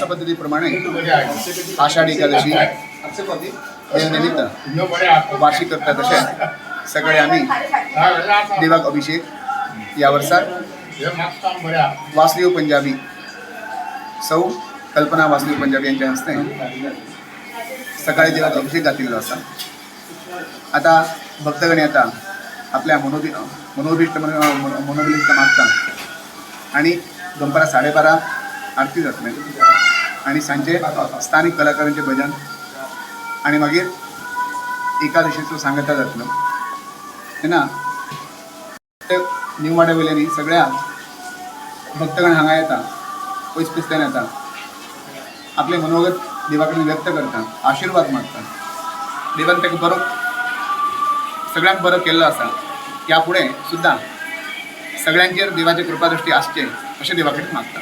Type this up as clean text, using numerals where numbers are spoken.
पद्दती प्रमाणे आषाढी एकादशी देवनिमित्त वार्षिक करता तशें सकाळी आमी देवाक अभिषेक ह्या वर्साक वासुदेव पंजाबी, सौ कल्पना वासुदेव पंजाबी यांच्या हस्ते सकाळी देवाक अभिषेक घातिल्लो आसा. आता भक्तगण येता, आपल्या मनोभिष्ट मनोभिष्ट मागता आणि दनपारां 12:30 आरती जातले आणि सांजे स्थानिक कलाकारांचे भजन आणि मागीर एकादशीचो सांगता जातलो. तेन्ना ते न्यू वाड्या वयल्यानी सगळ्या भक्तगण हांगा येता, पयस पयसल्यान येता, आपले मनोगत देवा कडेन व्यक्त करता, आशिर्वाद मागता. देवान ताका बरो, सगळ्यांक बरो केल्लो आसा. ह्या फुडें सुद्दां सगळ्यांचेर देवाची कृपादृष्टी आसचे अशें देवा कडेन मागता.